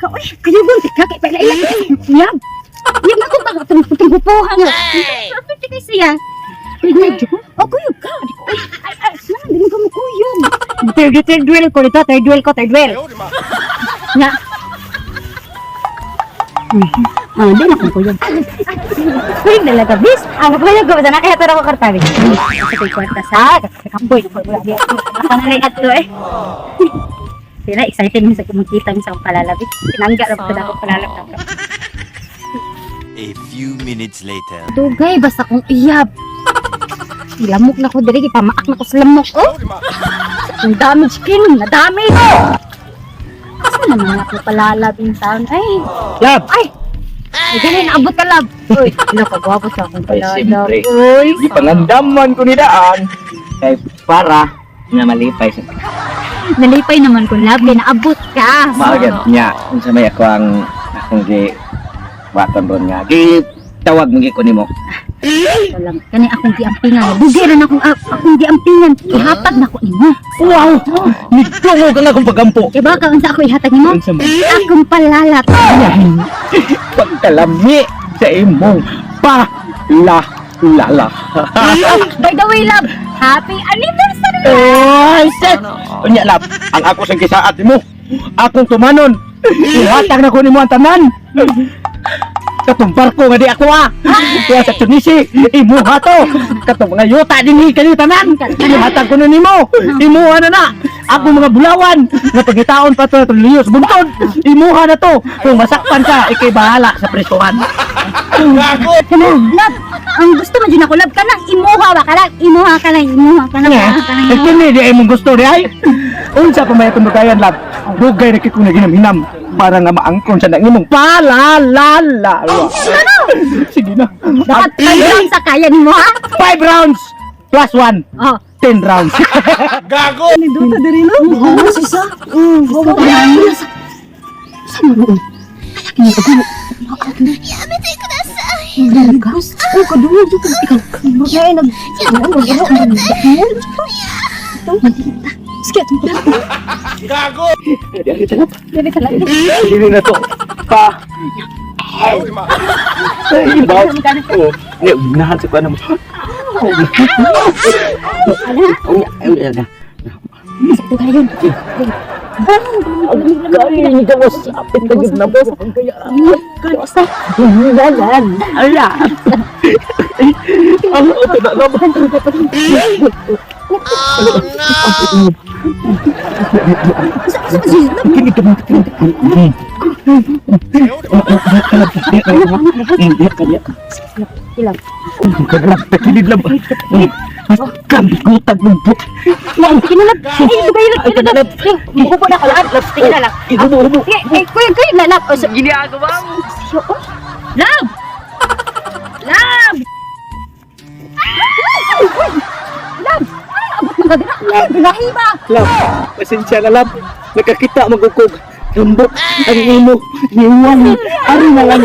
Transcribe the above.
Uy, kuyugon ka kay paila ila. Yab. Yab na ko ba atong putong gupuhan nga. Perfect kay siya. Kuyog ko. Oh, kuyog ka. Di ko, uy, ay, ay, naman, di mo ka mo kuyog. Third wheel ko dito, third wheel ko, third wheel. Nga. Ah, di na kong kuyog. Kuyog na lang ka, bis. Ah, kuyog ko, basta nakayato na ko kartabi. Sa ko'y kwarta sa kakamboy. Ako na rin ato eh. Sila, excited mo sa kumikita mo sa akong palalabi. Tinangga lang ko na ako palalab. A few minutes later. Dugay, basta kong iyab. Lamok na ko diri, pamaak na ko sa lamok. Oh! Ang damage skin, na damage. Asa naman ako palalabing taon? Ay, Lab! ay! Ay, ganun, naabot ka, lab. Uy, nakagwapo sa akong Ay, palalab. siyempre. Uy, Gipangandaman ko ni daan kay para nga malipay sa nalipay naman ko, lab. Kaya naabot ka. maagad niya unsa may ako ang akong gi waton ron nga gi tawag mo gi ko nimo. Ito lang. Kani akong giampingan. Dugay rin akong, akong giampingan. Ihatag na ko nimo. Wow! Nigtungo ka nga akong pagampo. Kaya baka unsa ako ihatag nimo? Unsa man? Akong palalat. Pagkalami sa imong pa la la la. By the way, love, happy anniversary! Oy, set! Unya lab, ang ako sang gisaat nimo. Akong tumanon. Ihatag na ko nimo ang tanan. Katong barko nga di ako ah. Kaya sa Tunisi, imuha to. Katong mga yuta dinhi kani tanan. Ihatag ko na nimo. Imuha na na. Ako mga bulawan nga pagitaon pa to liyo sa buntod. Imuha na to. Kung masakpan ka, ikay bahala sa presohan. Love, ang gusto mo dyan ako, love, ka lang, imuha ba ka lang, imuha ka lang, imuha ka lang, Nga, imuha ka lang. eh kini di ay mong gusto di ay. Unsa pa may atong dugayan lab. Dugay na kay kong naginamhinam para nga maangkon sa nang imong palalala. Sige na. Dapat 5 rounds sa kaya nimo ha? 5 rounds plus 1. Oh. 10 rounds. Nindota diri no? Oo, sisa. Gusto ko na. Sa mo noon? Kaya kini ko. Oh, kaduol jud ka. Ikaw, bagay nag Sige, Dili talap. Dili talaga. Dili na to. Pa. Ay, baw. Oh, ni unahan sa kuan mo. Oh, ay, ay, Ito kayo. ay, ni gawas apit na gid na boss. Basta. Ala. Ang ito na lab. Kini ka Ilang. Kilid lang. Kambigutag mong but. Sige na lang. Ay, dugay lang. Sige na lang. Muhubo na ko lang. Sige na lang. Hubo, hubo. Sige, eh, kuya, kuya, na lang. Oh, Ginagawa mo. Love! Love! Ay, uy! Love! Ay, abot ng gadira. Ay, bilahi ba? Lab, pasensya na lab. Nakakita magukog. Lambot ang imo. Niwan. Ari na lang.